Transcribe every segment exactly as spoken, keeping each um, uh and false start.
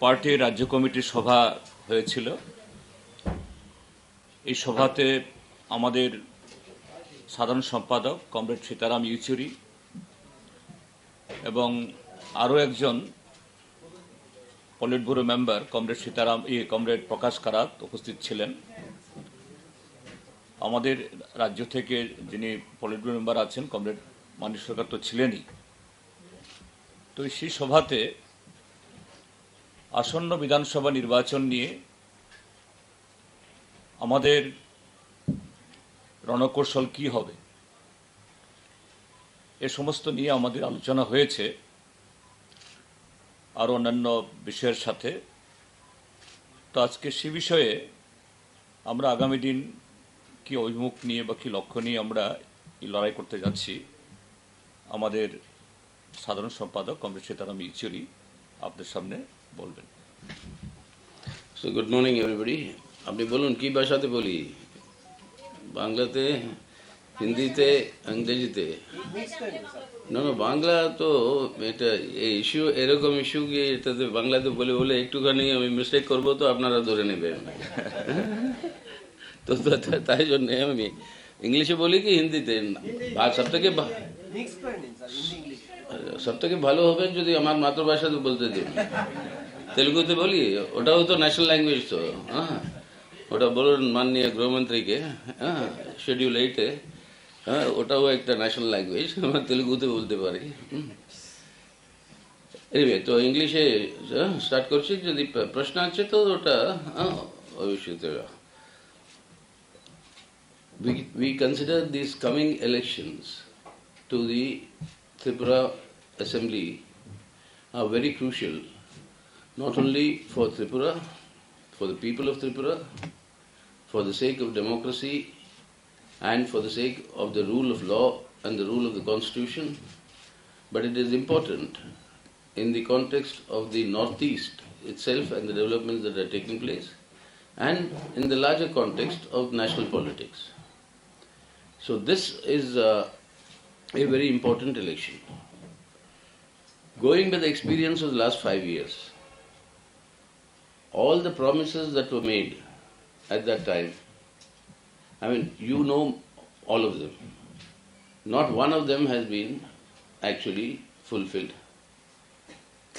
পার্টির রাজ্য কমিটির সভা হয়েছিল। এই সভাতে আমাদের সাধারণ সম্পাদক কমরেড সীতারাম ইয়েচুরি এবং আরও একজন polit bureau member comrade Sitaram, ইয়ে, কমরেড প্রকাশ কারাত উপস্থিত ছিলেন। আমাদের রাজ্য থেকে যিনি পলিট ব্যুরো মেম্বার আছেন, কমরেড মানিক সরকার তো ছিলেনই। তো সেই সভাতে আসন্ন বিধানসভা নির্বাচন নিয়ে আমাদের রণকৌশল কি হবে, এ সমস্ত নিয়ে আমাদের আলোচনা হয়েছে আরও অন্যান্য বিষয়ের সাথে। তো আজকে সে বিষয়ে আমরা আগামী দিন কি অভিমুখ নিয়ে বা কি লক্ষ্য নিয়ে আমরা এই লড়াই করতে যাচ্ছি, আমাদের সাধারণ সম্পাদক কমরেড সীতারাম ইয়েচুরি আপনাদের সামনে বলবেন। So good morning everybody. আপনি বলুন কি ভাষাতে বলি? বাংলাতে, হিন্দিতে, ইংরেজিতে? না না, বাংলা তো এটা, এই ইস্যু, এরকম ইস্যু কি এটাতে বাংলাতে বলে বলে একটুখানি আমি মিস্টেক করবো তো আপনারা ধরে নেবেন। তো তা- তা- তাই জন্য আমি ইংলিশে বলি কি হিন্দিতে? আর সব থেকে ভা- মিক্স করে নিন স্যার, হিন্দি ইংলিশ। সব থেকে ভালো হবে যদি আমার মাতৃভাষাতে বলতে দিন। তেলুগুতে বলি, ওটাও তো ন্যাশনাল ল্যাঙ্গুয়েজ তো। হ্যাঁ, ওটা বলুন মাননীয় গৃহমন্ত্রীকে। হ্যাঁ, শিডিউল এইটে। হ্যাঁ, ওটাও একটা ন্যাশনাল ল্যাঙ্গুয়েজ, আমরা তেলুগুতে বলতে পারি। এনিওয়ে, তো ইংলিশে স্টার্ট করছি। যদি প্র- প্রশ্ন আছে তো ওটা, হ্যাঁ, অবশ্যই তো। We, we consider these coming elections to the Tripura Assembly are very crucial, not only for Tripura, for the people of Tripura, for the sake of democracy, and for the sake of the rule of law and the rule of the constitution, but it is important in the context of the Northeast itself and the developments that are taking place, and in the larger context of national politics. So this is uh, a very important election. Going by the experience of the last five years, all the promises that were made at that time, I mean, you know all of them. Not one of them has been actually fulfilled.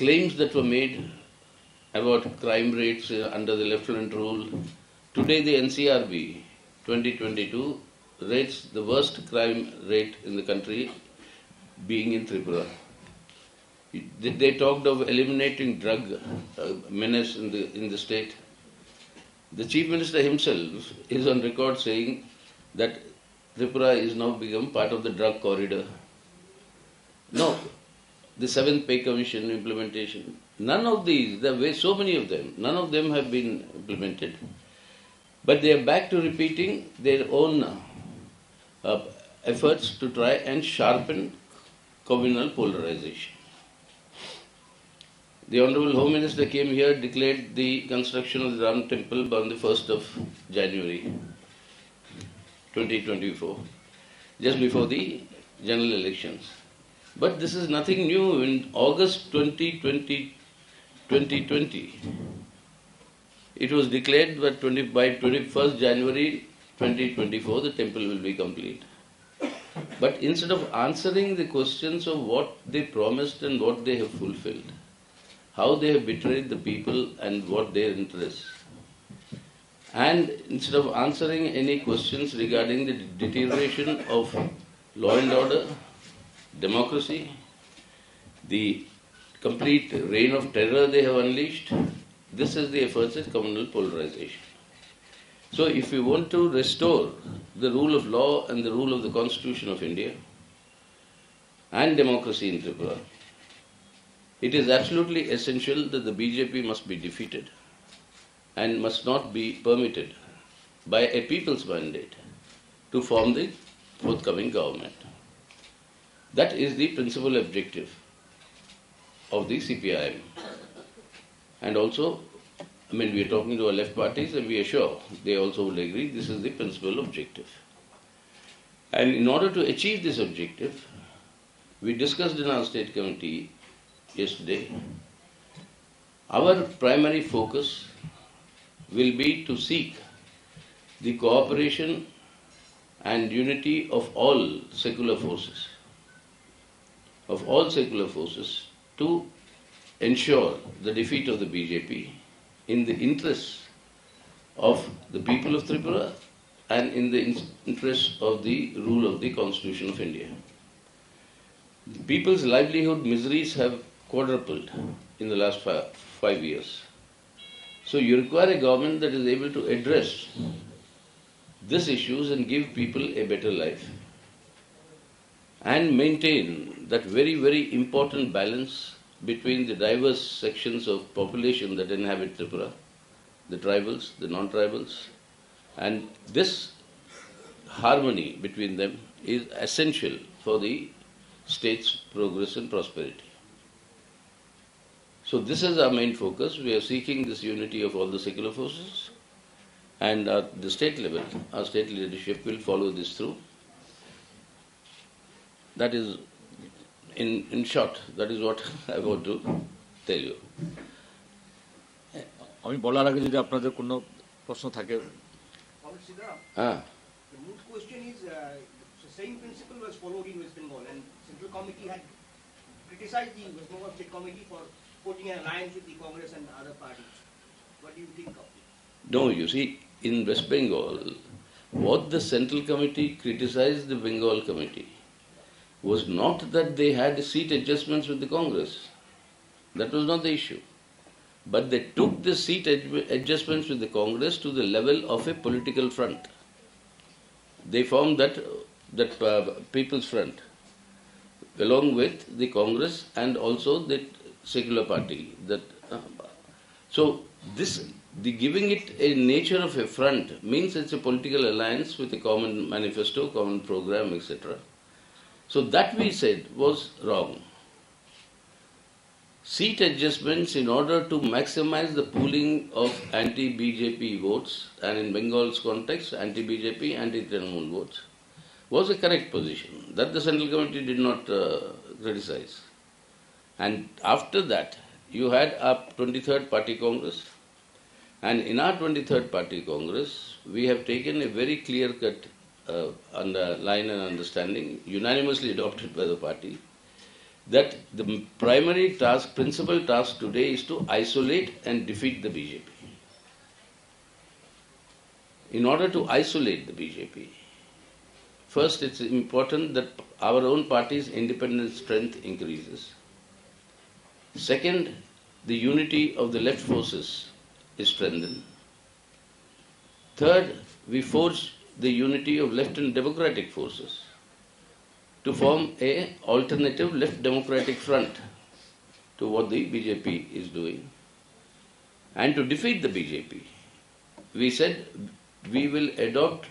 Claims that were made about crime rates uh, under the lieutenant rule. Today, the N C R B twenty twenty-two rates the worst crime rate in the country being in Tripura. They they talked of eliminating drug uh, menace in the, in the state. The Chief Minister himself is on record saying that Tripura is now become part of the drug corridor. No, the seventh pay commission implementation, none of these, there were so many of them, none of them have been implemented. But they are back to repeating their own uh, efforts to try and sharpen communal polarization. The Honorable Home Minister came here, declared the construction of the Ram Temple on the first of January twenty twenty-four, just before the general elections. But this is nothing new. In August twenty twenty, twenty twenty, it was declared that twenty, by twenty-first January twenty twenty-four, the temple will be complete. But instead of answering the questions of what they promised and what they have fulfilled, how they have betrayed the people and what their interests, and instead of answering any questions regarding the deterioration of law and order, democracy, the complete reign of terror they have unleashed, this is the efforts of communal polarization. So if we want to restore the rule of law and the rule of the Constitution of India and democracy in Tripura, it is absolutely essential that the B J P must be defeated and must not be permitted by a people's mandate to form the forthcoming government. That is the principal objective of the C P I M. And also, I mean, we are talking to our left parties and we are sure they also will agree this is the principal objective. And in order to achieve this objective, we discussed in our state committee yesterday Our primary focus will be to seek the cooperation and unity of all secular forces, of all secular forces, to ensure the defeat of the B J P in the interests of the people of Tripura and in the in-, interests of the rule of the Constitution of India. People's livelihood miseries have quadrupled in the last fi-, five years. So you require a government that is able to address these issues and give people a better life and maintain that very, very important balance between the diverse sections of population that inhabit Tripura, the tribals, the non-tribals, and this harmony between them is essential for the state's progress and prosperity. So this is our main focus. We are seeking this unity of all the secular forces, and at the state level, our state leadership will follow this through. That is, in, in short, that is what I want to tell you. আমি বলার আগে যদি আপনাদের কোনো প্রশ্ন থাকে। Comrade Sitaram, Ah, the moot question is, uh, the same principle was followed in West Bengal, and Central Committee had criticized the West Bengal State Committee for forging an alliance with the Congress and other parties. What do you think of it? No, you see, in West Bengal, what the Central Committee criticized the Bengal Committee was not that they had seat adjustments with the Congress. That was not the issue. But they took the seat ad- adjustments with the Congress to the level of a political front. They formed that, that uh, People's Front along with the Congress and also the secular party. That, uh, so this, the giving it a nature of a front means it's a political alliance with a common manifesto, common program, et cetera. So that we said was wrong. Seat adjustments in order to maximize the pooling of anti-B J P votes and in Bengal's context, anti-B J P, anti-Trinamool votes was a correct position that the Central Committee did not uh, criticize. And after that, you had a twenty-third Party Congress, and in our twenty-third Party Congress, we have taken a very clear-cut uh, under line and understanding, unanimously adopted by the party, that the primary task, principal task today is to isolate and defeat the B J P. In order to isolate the B J P, first it's important that our own party's independent strength increases. Second, the unity of the left forces is strengthened. Third, we forge the unity of left and democratic forces to form a alternative left democratic front to what the B J P is doing. And to defeat the B J P, we said we will adopt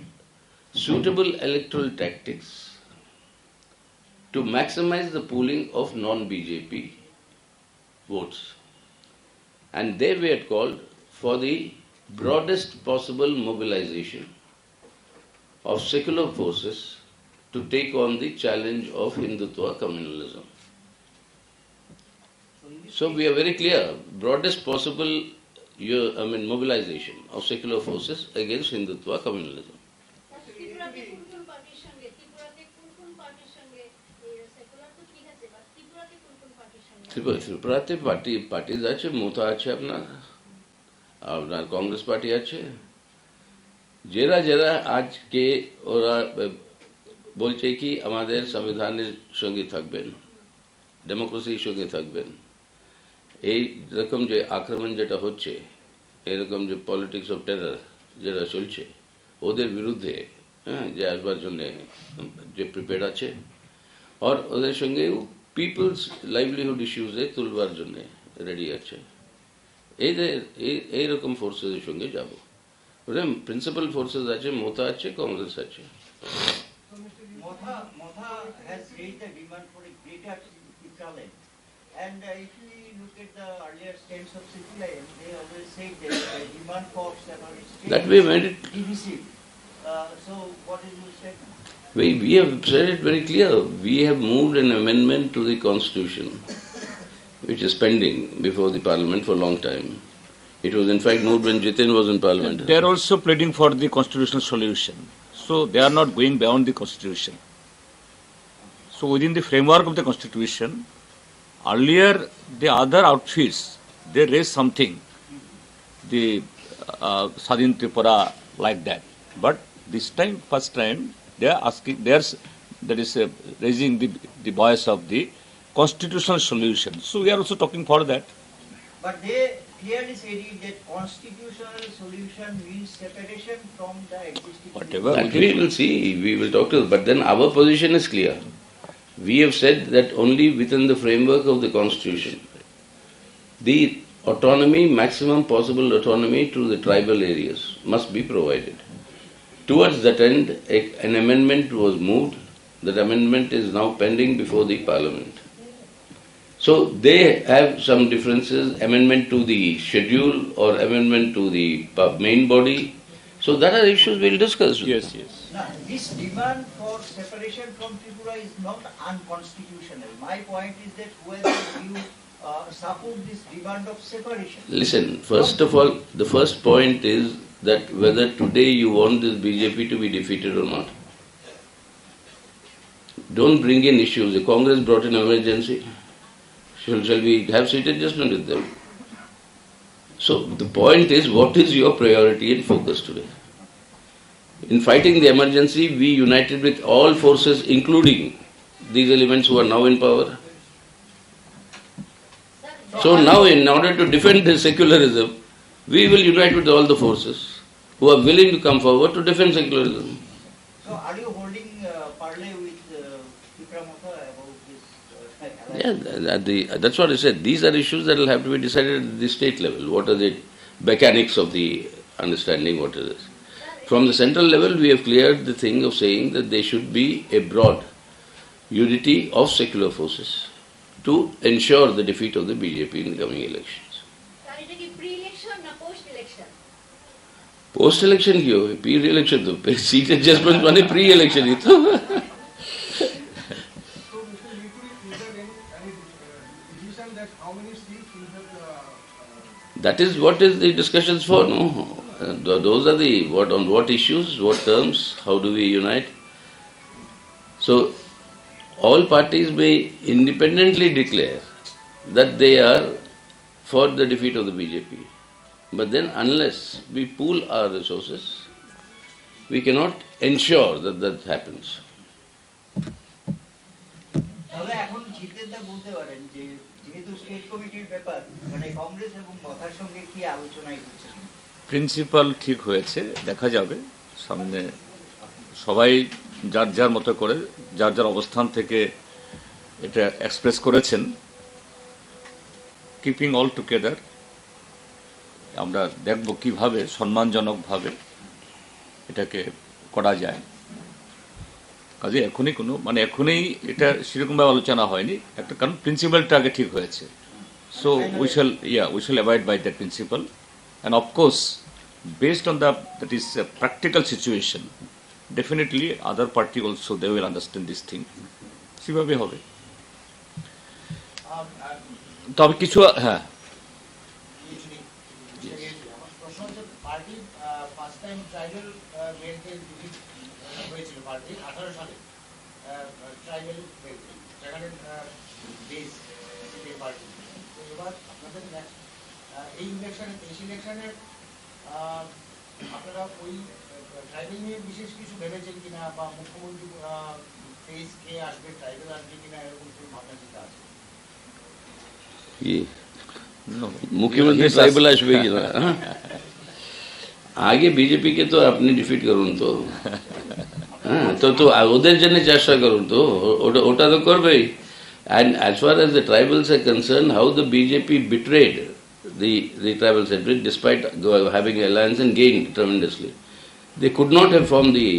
suitable electoral tactics to maximize the pooling of non-B J P votes. And there we had called for the broadest possible mobilization of secular forces to take on the challenge of Hindutva communalism. So we are very clear, broadest possible, you, I mean, mobilization of secular forces against Hindutva communalism. ত্রিপুরাতে কোন কোন পার্টির সঙ্গে ত্রিপুরাতে কোন কোন পার্টির সঙ্গে এই সেকুলার তো ঠিক আছে, বাট ত্রিপুরাতে কোন কোন পার্টির সঙ্গে? ত্রিপুরা ত্রিপুরাতে পার্টি পার্টিজ আছে, মমতা আছে, আপনার আপনার কংগ্রেস পার্টি আছে। যারা যারা আজকে ওরা আহ, বলছে কি আমাদের সংবিধানের সঙ্গে থাকবেন, ডেমোক্রেসির সঙ্গে থাকবেন, এই রকম যে আক্রমণ যেটা হচ্ছে, এরকম যে পলিটিক্স অফ টেরর যেটা চলছে, ওদের বিরুদ্ধে, হ্যাঁ, যে আসবার জন্য যে প্রিপেয়ার্ড আছে, আর ওদের সঙ্গে পিপলস লাইভলিহুড ইস্যুসে তুলবার জন্য রেডি আছে। এই যে এই এইরকম ফোর্সেসের সঙ্গে যাব। ওদের প্রিন্সিপাল ফোর্সেস আছে, মমতা আছে, কংগ্রেস আছে। Motha, Motha has raised the demand for a greater Tipraland. And uh, if we look at the earlier stance of C P I M, they always said that the demand for separate state That we made it. Divisive. Uh, so, what is your statement? We, we have said it very clear. We have moved an amendment to the constitution which is pending before the parliament for a long time. It was in fact moved when Jitin was in parliament. They are also pleading for the constitutional solution. So they are not going beyond the constitution. So within the framework of the constitution, earlier the other outfits, they raised something, the uh, Sadhin Tripura like that. But this time, first time, they are asking, they are s- that is uh, raising the, the voice of the constitutional solution. So we are also talking for that. But they clearly said it that constitutional solution means separation from the existing Whatever. That we will see, we will talk to, but then our position is clear. We have said that only within the framework of the constitution, the autonomy, maximum possible autonomy to the tribal areas must be provided. Towards that end, a, an amendment was moved. That amendment is now pending before the parliament. So they have some differences, amendment to the schedule or amendment to the pu- main body. So that are issues we'll discuss. Yes, yes. Now, this demand for separation from Tripura is not unconstitutional. My point is that whether you uh, support this demand of separation. Listen, first of all, the first point is that whether today you want this B J P to be defeated or not. Don't bring in issues. The Congress brought in emergency. Shall, shall we have seat adjustment with them? So the point is, what is your priority and focus today? In fighting the emergency, we united with all forces, including these elements who are now in power. So now, in order to defend the secularism, we will unite with all the forces who are willing to come forward to defend secularism. So are you holding uh, parley with uh, Tipra Motha about this uh, alliance? Yeah, th- th- the, that's what I said. These are issues that will have to be decided at the state level. What are the mechanics of the understanding? What is this? From the central level, we have cleared the thing of saying that there should be a broad unity of secular forces to ensure the defeat of the B J P in the coming elections. Sir, এটা কি pre election না post election? Post election কি হবে? Pre election তো, seat adjustment মানে pre election ই তো. So, Mister Nituri, is there any, any uh, decision that how many seats in the uh, That is what is the discussions for, no? Uh, th- those are the, what, on what issues, what terms, how do we unite? So, all parties may independently declare that they are for the defeat of the B J P. But then, unless we pool our resources, we cannot ensure that that happens. তাহলে এখন জিতেন দা বলতে পারেন যে যেহেতু স্টেট কমিটির ব্যাপার, মানে কংগ্রেস এবং মথার সঙ্গে কি আলোচনায় হচ্ছে? প্রিন্সিপাল ঠিক হয়েছে, দেখা যাবে সামনে। সবাই যার যার মতো করে, যার যার অবস্থান থেকে এটা এক্সপ্রেস করেছেন। Keeping all together, আমরা দেখব কিভাবে সম্মানজনকভাবে এটাকে করা যায়। কাজে এখনই কোনো, মানে, এখনই এটা সেরকমভাবে আলোচনা হয়নি একটা, কারণ প্রিন্সিপালটা আগে ঠিক হয়েছে। So we shall, yeah, we shall abide by that principle. And of course, based on the, that is a practical situation, definitely other party also, they will understand this thing. সেভাবে হবে। তবে কিছু, হ্যাঁ। আমার প্রশ্ন হচ্ছে, পার্টি ফার্স্ট টাইম ট্রাইবাল বেল্টে হয়েছিল পার্টি আঠারো সালে। ট্রাইবাল বেল্ট, যেখানে বেস সিপিএম পার্টি। তো এবার আপনাদের নেক্সট এই ইলেকশনে, তেইশ ইলেকশনে আপনারা ওই ট্রাইবাল নিয়ে বিশেষ কিছু ভেবেছেন কিনা, বা মুখ্যমন্ত্রী ফেস কে আসবে, ট্রাইবাল আসবে কিনা, এরকম কোনো ভাবনা চিন্তা আছে? কি? মুখ্যমন্ত্রী ট্রাইবাল আসবে কিনা? হ্যাঁ? আগে বিজেপিকে তো আপনি ডিফিট করুন তো। হ্যাঁ, তো তো ওদের জন্য চেষ্টা করুন তো। ওটা ওটা তো করবেই। And as far as the tribals are concerned, how the B J P betrayed the the tribal sentiment despite having alliance and gained tremendously. They could not have formed the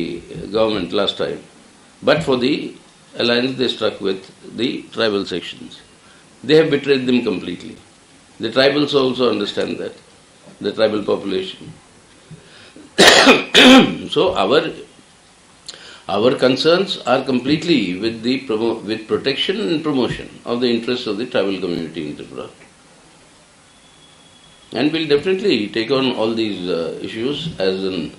government last time, but for the alliance they struck with the tribal sections. They have betrayed them completely. The tribals also understand that, the tribal population. So our Our concerns are completely with the promo-, with protection and promotion of the interests of the tribal community in Tripura. And we'll definitely take on all these, uh, issues as and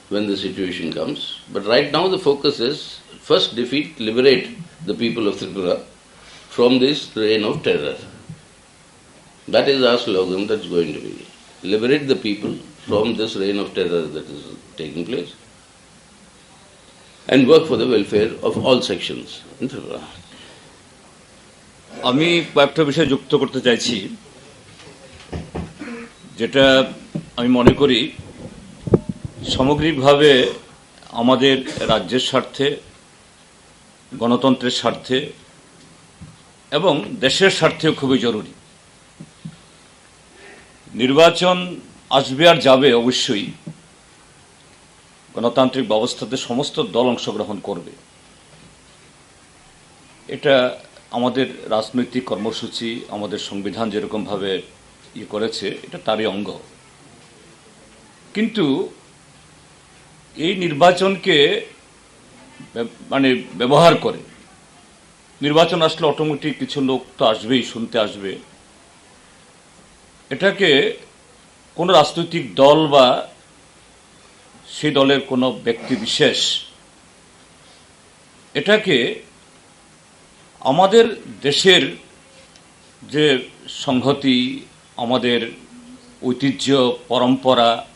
when the situation comes. But right now the focus is first defeat, liberate the people of Tripura from this reign of terror. That is our slogan that's going to be. Liberate the people from this reign of terror that is taking place and work for the welfare of all sections in Tripura. আমি কয়েকটা বিষয় যুক্ত করতে চাইছি, যেটা আমি মনে করি সামগ্রিকভাবে আমাদের রাজ্যের স্বার্থে, গণতন্ত্রের স্বার্থে এবং দেশের স্বার্থেও খুবই জরুরি। নির্বাচন আসবে আর যাবে অবশ্যই, গণতান্ত্রিক ব্যবস্থাতে সমস্ত দল অংশগ্রহণ করবে। এটা আমাদের রাজনৈতিক কর্মসূচি, আমাদের সংবিধান যেরকমভাবে ইয়ে করেছে, এটা তারই অঙ্গ। কিন্তু এই নির্বাচনকে ব্য-, মানে ব্যবহার করে, নির্বাচন আসলে অটোমেটিক কিছু লোক তো আসবেই, শুনতে আসবে। এটাকে কোনো রাজনৈতিক দল বা সেই দলের কোনো ব্যক্তি বিশেষ এটাকে আমাদের দেশের যে সংহতি, আমাদের ঐতিহ্য, পরম্পরা,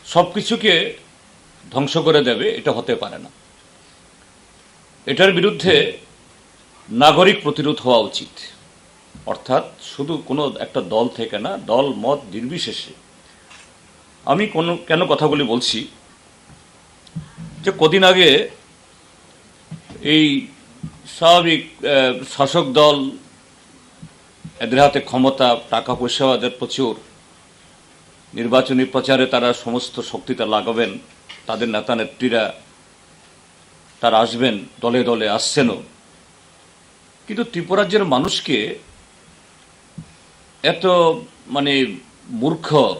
সব কিছুকে ধ্বংস করে দেবে, এটা হতে পারে না। এটার বিরুদ্ধে নাগরিক প্রতিরোধ হওয়া উচিত, অর্থাৎ শুধু কোনো একটা দল থেকে না, দল মত নির্বিশেষে। আমি কোনো, কেন কথাগুলি বলছি, যে কদিন আগে এই স্বাভাবিক, আহ, শাসক দল, এদের হাতে ক্ষমতা, টাকা পয়সা এদের প্রচুর, নির্বাচনী প্রচারে তারা সমস্ত শক্তিটা লাগাবেন, তাদের নেতা নেত্রীরা তারা আসবেন, দলে দলে আসছেনও। কিন্তু ত্রিপুরাজ্যের মানুষকে এত, মানে, মূর্খ,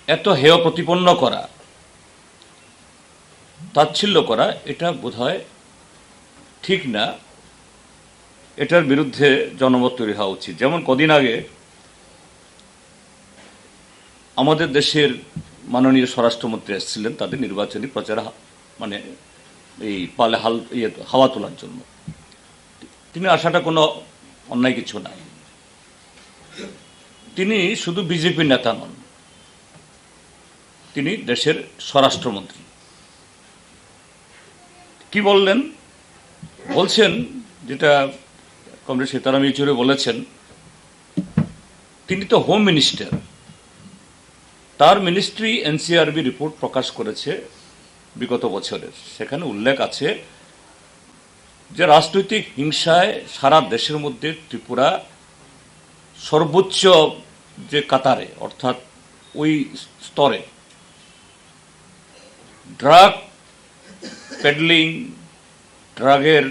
এত হেয় প্রতিপন্ন করা, তাচ্ছিল্য করা, এটা বোধহয় ঠিক না। এটার বিরুদ্ধে জনমত তৈরি হওয়া উচিত। যেমন কদিন আগে আমাদের দেশের মাননীয় স্বরাষ্ট্রমন্ত্রী এসেছিলেন তাদের নির্বাচনী প্রচারে হা-, মানে এই পালে হাল, ইয়ে, হাওয়া তোলার জন্য। তিনি আসাটা কোনো অন্যায় কিছু নয়। তিনি শুধু বিজেপি নেতা নন, তিনি দেশের স্বরাষ্ট্রমন্ত্রী। কি বললেন? বলছেন, যেটা কমরেড সীতারাম ইয়েচুরি বলেছেন, তিনি তো হোম মিনিস্টার, তার মিনিস্ট্রি এনসিআরবি রিপোর্ট প্রকাশ করেছে বিগত বছরের, সেখানে উল্লেখ আছে যে রাজনৈতিক হিংসায় সারা দেশের মধ্যে ত্রিপুরা সর্বোচ্চ যে কাতারে, অর্থাৎ ওই স্তরে ড্রাগ পেডলিং, ড্রাগের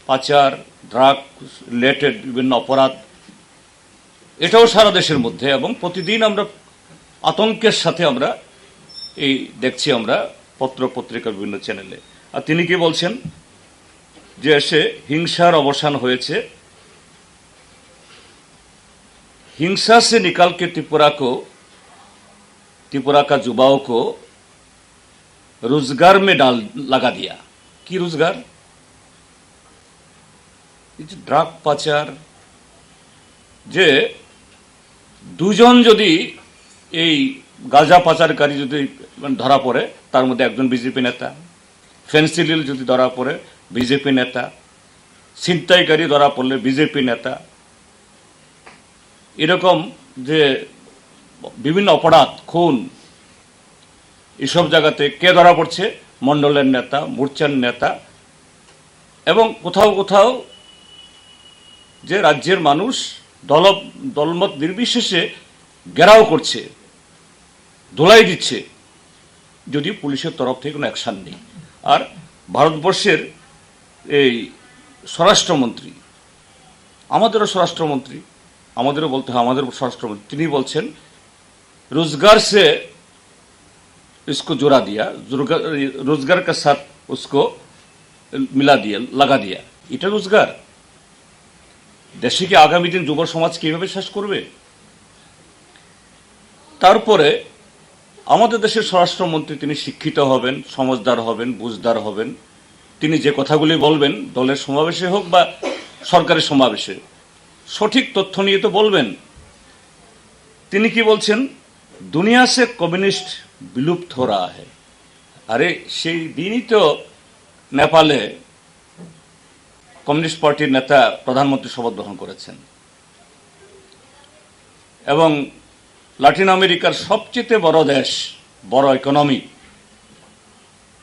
পাচার, ড্রাগ রিলেটেড বিভিন্ন অপরাধ, এটাও সারা দেশের মধ্যে। এবং প্রতিদিন আমরা আতঙ্কের সাথে আমরা এই দেখছি আমরা পত্র পত্রিকার বিভিন্ন চ্যানেলে। আর তিনি কি বলছেন? যে এসে হিংসার অবসান হয়েছে। हिंसा से निकल के त्रिपुरा को, त्रिपुरा का युवाओं को रोजगार में डाल, लगा दिया। কি রোজগার? এই যে ড্রাগ পাচার, যে দুজন যদি এই গাঁজা পাচারকারী যদি মানে ধরা পড়ে, তার মধ্যে একজন বিজেপি নেতা, ফেন্সিডিল যদি ধরা পড়ে, বিজেপি নেতা, ছিনতাইকারী ধরা পড়লে বিজেপি নেতা, এরকম যে বিভিন্ন অপরাধ, খুন, এইসব জায়গাতে কে ধরা পড়ছে? মণ্ডলের নেতা, মোর্চার নেতা। এবং কোথাও কোথাও যে রাজ্যের মানুষ দল, দলমত নির্বিশেষে ঘেরাও করছে, ধোলাই দিচ্ছে, যদিও পুলিশের তরফ থেকে কোনো অ্যাকশন নেই। আর ভারতবর্ষের এই স্বরাষ্ট্রমন্ত্রী, আমাদেরও স্বরাষ্ট্রমন্ত্রী, আমাদেরও বলতে হয়, আমাদের স্বরাষ্ট্রমন্ত্রী, তিনি বলছেন, রোজগার সে इसको जोड़ा दिया, रोजगार, रोजगार के साथ उसको मिला दिया, लगा दिया। এটা রোজগার? দেশে কি আগামী দিন যুব সমাজ কিভাবে শেষ করবে? তারপরে আমাদের দেশের স্বরাষ্ট্রমন্ত্রী, তিনি শিক্ষিত হবেন, সমঝদার হবেন, বুঝদার হবেন। তিনি যে কথাগুলি বলবেন, দলের সমাবেশে হোক বা সরকারি সমাবেশে, সঠিক তথ্য নিয়ে তো বলবেন। তিনি কি বলছেন? দুনিয়া সে কমিউনিস্ট বিলুপ্ত হো রাহা হ্যায়। আরে, সেই দিনই তো নেপালে কমিউনিস্ট পার্টির নেতা প্রধানমন্ত্রী শপথ গ্রহণ করেছেন। এবং লাতিন আমেরিকার সবচেয়ে বড় দেশ, বড় ইকোনমি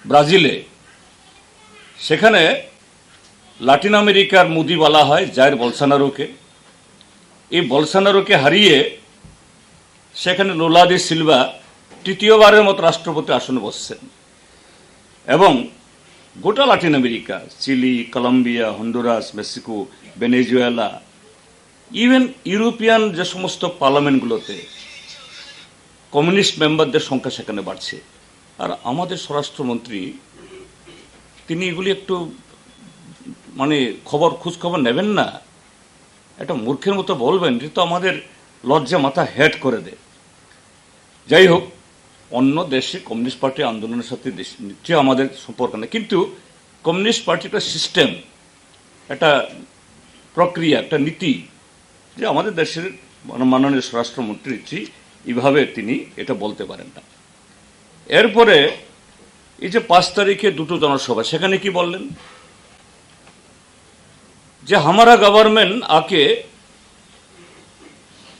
ব্রাজিলে, সেখানে লাতিন আমেরিকার মোদি বলা হয় জাইর বলসোনারোকে। এই বলসোনারোকে হারিয়ে সেখানে লুলা দি সিলভা তৃতীয়বারের মতো রাষ্ট্রপতি আসনে বসছেন। এবং গোটা Latin America, Chile, Colombia, Honduras, Mexico, Venezuela, even European যে সমস্ত পার্লামেন্টগুলোতে কমিউনিস্ট মেম্বারদের সংখ্যা সেখানে বাড়ছে। আর আমাদের স্বরাষ্ট্রমন্ত্রী, তিনি এগুলি একটু, মানে, খবর, খোঁজ খবর নেবেন না? একটা মূর্খের মতো বলবেন, এটা তো আমাদের লজ্জা মাথা হেট করে দেয়। যাই হোক, অন্য দেশে কমিউনিস্ট পার্টি আন্দোলনের সাথে দেশ, নিশ্চয়ই আমাদের সম্পর্ক নেই, কিন্তু কমিউনিস্ট পার্টি একটা সিস্টেম, একটা প্রক্রিয়া, একটা নীতি, যে আমাদের দেশের মান-, মাননীয় স্বরাষ্ট্রমন্ত্রী এইভাবে তিনি এটা বলতে পারেন না। এরপরে এই যে পাঁচ তারিখে দুটো জনসভা, সেখানে কি বললেন? যে हमारा गवर्नमेंट आके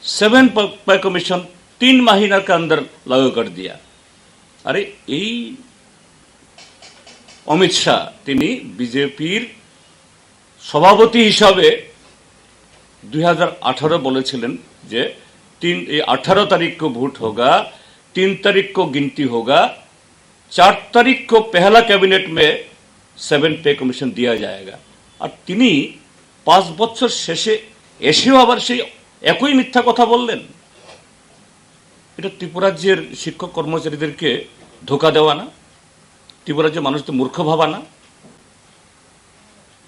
सेवन पे कमीशन तीन महीना के अंदर लागू कर दिया। আরে, এই অমিত শাহ, তিনি বিজেপির সভাপতি হিসাবে দুই হাজার আঠারো বলেছিলেন যে তিন, এই আঠারো তারিখ কো ভোট হোগা, তিন তারিখ কো গিনতি হোগা, চার তারিখ কো পেহলা ক্যাবিনেট মে সেভেন পে কমিশন দিয়া জায়েগা। আর তিনি পাঁচ বছর শেষে এসেও আবার সেই একই মিথ্যা কথা বললেন। এটা ত্রিপুরাজ্যের শিক্ষক কর্মচারীদেরকে ধোকা দেওয়া না? ত্রিপুরাজ্যের মানুষদের মূর্খ ভাবা না?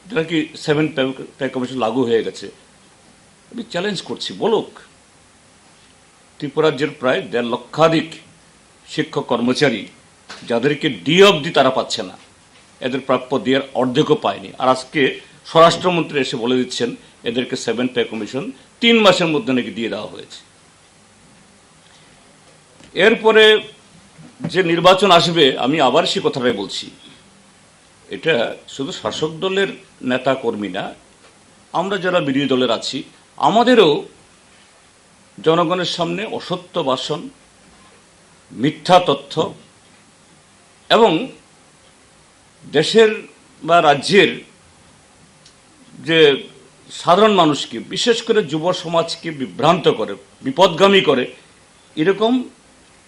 এটা কি সেভেন পে, পে কমিশন লাগু হয়ে গেছে? আমি চ্যালেঞ্জ করছি, বলুক। ত্রিপুরাজ্যের প্রায় দেড় লক্ষাধিক শিক্ষক কর্মচারী, যাদেরকে ডি অবধি তারা পাচ্ছে না, এদের প্রাপ্য ডিএর অর্ধেকও পায়নি। আর আজকে স্বরাষ্ট্রমন্ত্রী এসে বলে দিচ্ছেন এদেরকে সেভেন পে কমিশন তিন মাসের মধ্যে নাকি দিয়ে দেওয়া হয়েছে। এরপরে যে নির্বাচন আসবে, আমি আবার সেই কথাটাই বলছি, এটা শুধু শাসক দলের নেতা কর্মী না, আমরা যারা বিরোধী দলের আছি, আমাদেরও জনগণের সামনে অসত্য ভাষণ, মিথ্যা তথ্য এবং দেশের বা রাজ্যের যে সাধারণ মানুষকে, বিশেষ করে যুব সমাজকে বিভ্রান্ত করে, বিপদগামী করে, এরকম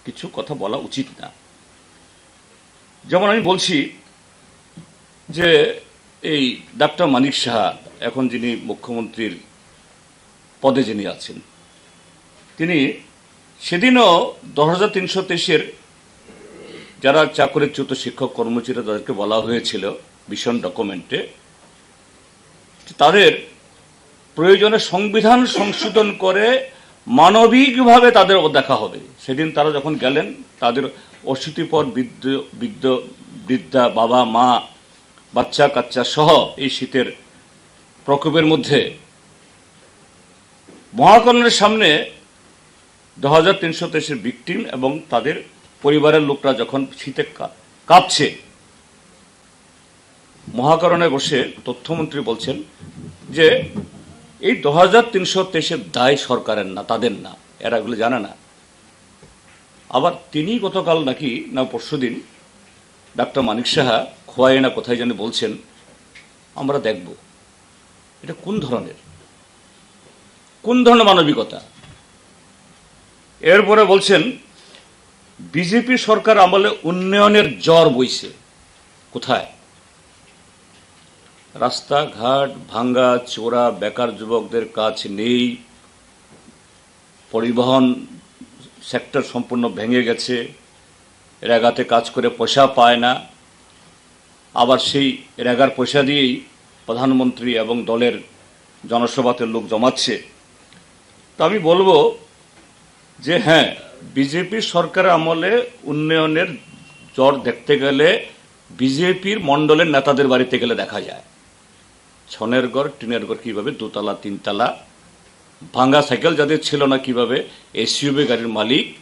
কিছু কথা বলা উচিত না। যেমন আমি বলছি যে এই ডাক্তার মানিক সাহা, এখন যিনি মুখ্যমন্ত্রীর পদে যিনি আছেন, তিনি সেদিনও দশ হাজার তিনশো তেইশের যারা চাকরিচ্যুত শিক্ষক কর্মচারী, তাদেরকে বলা হয়েছিল ভিশন ডকুমেন্টে, তাদের প্রয়োজনে সংবিধান সংশোধন করে মানবিকভাবে তাদের দেখা হবে। সেদিন তারা যখন গেলেন, তাদের অশীতিপর বৃদ্ধ, বৃদ্ধ, বৃদ্ধা, বাবা, মা, বাচ্চা কাচ্চা সহ এই শীতের প্রকোপের মধ্যে মহাকরণের সামনে দশ হাজার তিনশো তেইশের ভিকটিম এবং তাদের পরিবারের লোকরা যখন শীতে কা-, কাঁপছে, মহাকরণে বসে তথ্যমন্ত্রী বলছেন যে এই দশ হাজার তিনশো তেইশের দায় সরকারের না, তাদের না, এরা এগুলো জানে না। আবার তিনি গতকাল নাকি না পরশুদিন ডাক্তার মানিক সাহা খোয়াই না কোথায় যেন বলছেন, আমরা দেখব। এটা কোন ধরনের, কোন ধরনের মানবিকতা? এরপরে বলছেন বিজেপি সরকার আমলে উন্নয়নের ঝড় বইছে। কোথায়? রাস্তাঘাট ভাঙ্গা চোরা, বেকার যুবকদের কাজ নেই, পরিবহন সেক্টর সম্পূর্ণ ভেঙে গেছে, রেগাতে কাজ করে পয়সা পায় না, আবার সেই রেগার পয়সা দিয়েই প্রধানমন্ত্রী এবং দলের জনসভাতে লোক জমাচ্ছে। তো আমি বলবো যে হ্যাঁ, বিজেপি সরকার আমলে উন্নয়নের ঝড় দেখতে গেলে বিজেপির মণ্ডলের নেতাদের বাড়িতে গেলে দেখা যায়। ছনের ঘর, টিনের ঘর, কিভাবে দোতলা, তিনতলা, ভাঙা সাইকেল যাদের ছিল না, কিভাবে এসইউভি গাড়ির মালিক।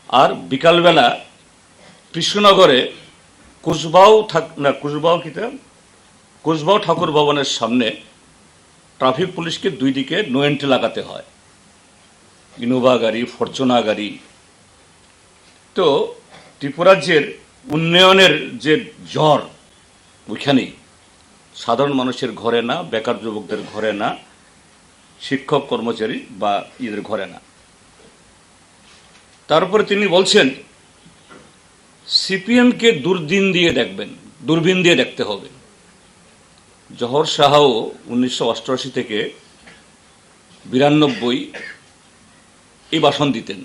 আর বিকালবেলা কৃষ্ণনগরে কুশবাউ থাক-, না, কুশবাউ কিতা? কুশবাউ ঠাকুর ভবনের সামনে ট্রাফিক পুলিশকে দুই দিকে নো এন্ট্রি লাগাতে হয়। ইনোভা গাড়ি, ফরচুনা গাড়ি। তো ত্রিপুরাজ্যের উন্নয়নের যে ঝড়, ওইখানেই সাধারণ মানুষের ঘরে না, বেকার যুবকদের ঘরে না, শিক্ষক কর্মচারী বা ইদের ঘরে না। তারপরে তিনি বলছেন, সিপিএমকে দূরদিন দিয়ে দেখবেন, দূরবীন দিয়ে দেখতে হবে। জহর শাহও উনিশশো অষ্টআশি থেকে বিরানব্বই এই ভাষণ দিতেন।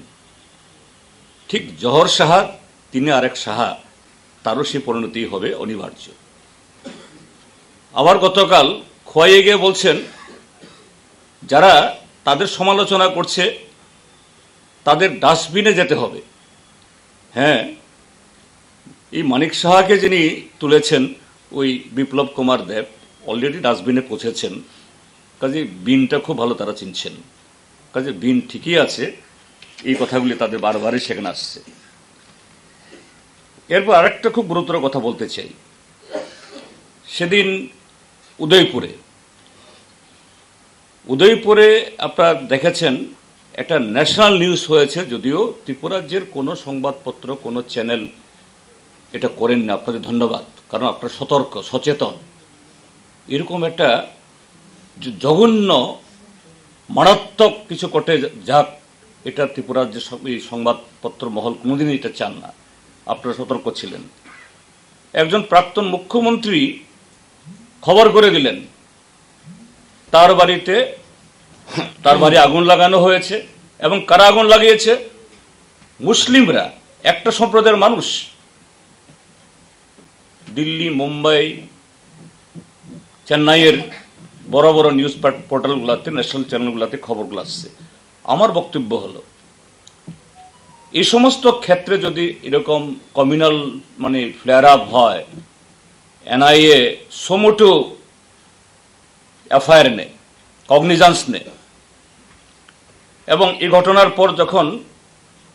ঠিক জহর শাহ, তিনি আরেক শাহ, তারও সেই পরিণতি হবে অনিবার্য। আবার গতকাল খোয়াইয়ে গিয়ে বলছেন, যারা তাদের সমালোচনা করছে, তাদের ডাস্টবিনে যেতে হবে। হ্যাঁ, এই মানিক সাহাকে যিনি তুলেছেন, ওই বিপ্লব কুমার দেব, অলরেডি ডাস্টবিনে পৌঁছেছেন। কাজে বিনটা খুব ভালো তারা চিনছেন। কাজে বিন ঠিকই আছে, এই কথাগুলি তাদের বারবারই সেখানে আসছে। এরপর আরেকটা খুব গুরুতর কথা বলতে চাই। সেদিন উদয়পুরে, উদয়পুরে আপনারা দেখেছেন, একটা ন্যাশনাল নিউজ হয়েছে, যদিও ত্রিপুরাজ্যের কোনো সংবাদপত্র, কোনো চ্যানেল এটা করেননি। আপনাদের ধন্যবাদ, কারণ আপনারা সতর্ক, সচেতন। এরকম একটা জ-, জঘন্য, মারাত্মক কিছু ঘটে যা-, যাক, এটা ত্রিপুরার যে সব, এই সংবাদপত্র মহল কোনোদিনই এটা চান না। আপনারা সতর্ক ছিলেন। একজন প্রাক্তন মুখ্যমন্ত্রী খবর করে দিলেন, তার বাড়িতে, তার বাড়ি আগুন লাগানো হয়েছে। এবং কারা আগুন লাগিয়েছে? মুসলিমরা, একটা সম্প্রদায়ের মানুষ। দিল্লি, মুম্বাই, চেন্নাইয়ের বড় বড় নিউজ পাট-, পোর্টালগুলোতে, ন্যাশনাল চ্যানেলগুলোতে খবরগুলো আসছে। আমার বক্তব্য হলো, এই সমস্ত ক্ষেত্রে যদি এরকম কমিউনাল, মানে, ফ্লেয়ার আপ হয়, এনআইএ সমুটো এফআইআর নেয়, কগনিজেন্স নেয়। এবং এই ঘটনার পর যখন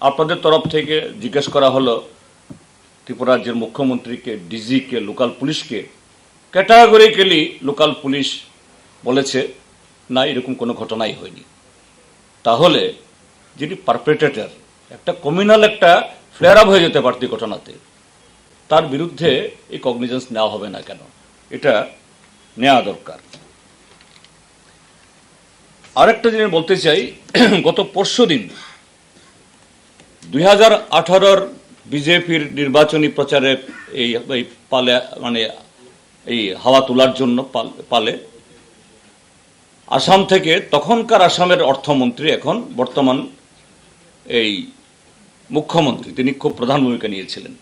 আপনাদের তরফ থেকে জিজ্ঞেস করা হলো ত্রিপুরা রাজ্যের মুখ্যমন্ত্রীকে, ডিজিকে, লোকাল পুলিশকে, ক্যাটাগরিক্যালি লোকাল পুলিশ বলেছে, "না, এরকম কোনো ঘটনাই হয়নি।" তাহলে যিনি পারপেট্রেটর, একটা কমিউনাল একটা ফ্লেয়ার আপ হয়ে যেতে পারত এই ঘটনাতে, তার বিরুদ্ধে এই কগনিজেন্স নেওয়া হবে না কেন? এটা নেওয়া দরকার। আরেকটা জিনিস বলতে চাই, গত পরশু দিন দুই হাজার আঠারোর বিজেপির নির্বাচনী প্রচারে এই, এই পালে, মানে, এই হাওয়া তোলার জন্য পাল-, পালে আসাম থেকে তখনকার আসামের অর্থমন্ত্রী, এখন বর্তমান এই মুখ্যমন্ত্রী, তিনি খুব প্রধান ভূমিকা নিয়েছিলেন।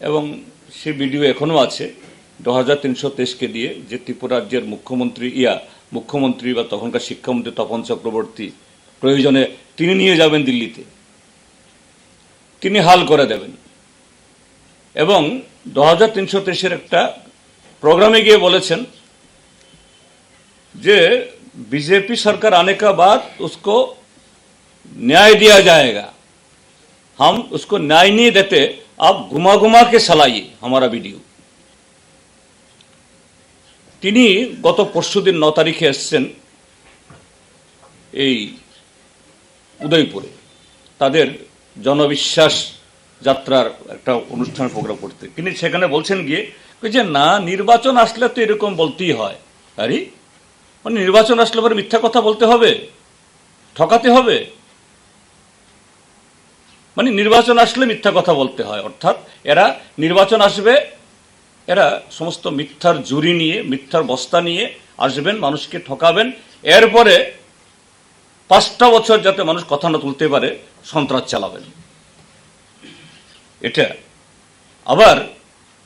এবং সে ভিডিও এখনও আছে। দশ হাজার তিনশো তেইশকে দিয়ে যে ত্রিপুরা রাজ্যের মুখ্যমন্ত্রী, ইয়া, মুখ্যমন্ত্রী বা তখনকার শিক্ষামন্ত্রী তপন চক্রবর্তী প্রয়োজনে তিনি নিয়ে যাবেন দিল্লিতে, তিনি হাল করে দেবেন। এবং দশ হাজার তিনশো তেইশের একটা প্রোগ্রামে গিয়ে বলেছেন যে বিজেপি সরকার আনে কা বাদ উসকো ন্যায় দিয়া জায়েগা, হাম উসকো ন্যায় নেই দেতে, আপ ঘুমা ঘুমা কে চালাইয়ে হামারা ভিডিও। তিনি গত পরশুদিন ন তারিখে এসছেন এই উদয়পুরে, তাদের জনবিশ্বাস যাত্রার একটা অনুষ্ঠান প্রোগ্রাম করতে। তিনি সেখানে বলছেন গিয়ে, কই যে, "না, নির্বাচন আসলে তো এরকম বলতেই হয়।" আরে, মানে, নির্বাচন আসলে পরে মিথ্যা কথা বলতে হবে, ঠকাতে হবে? মানে, নির্বাচন আসলে মিথ্যা কথা বলতে হয়, অর্থাৎ এরা নির্বাচন আসবে, এরা সমস্ত মিথ্যার জুড়ি নিয়ে, মিথ্যার বস্তা নিয়ে আসবেন, মানুষকে ঠকাবেন, এরপরে পাঁচটা বছর যাতে মানুষ কথা না তুলতে পারে, সন্ত্রাস চালাবেন। এটা আবার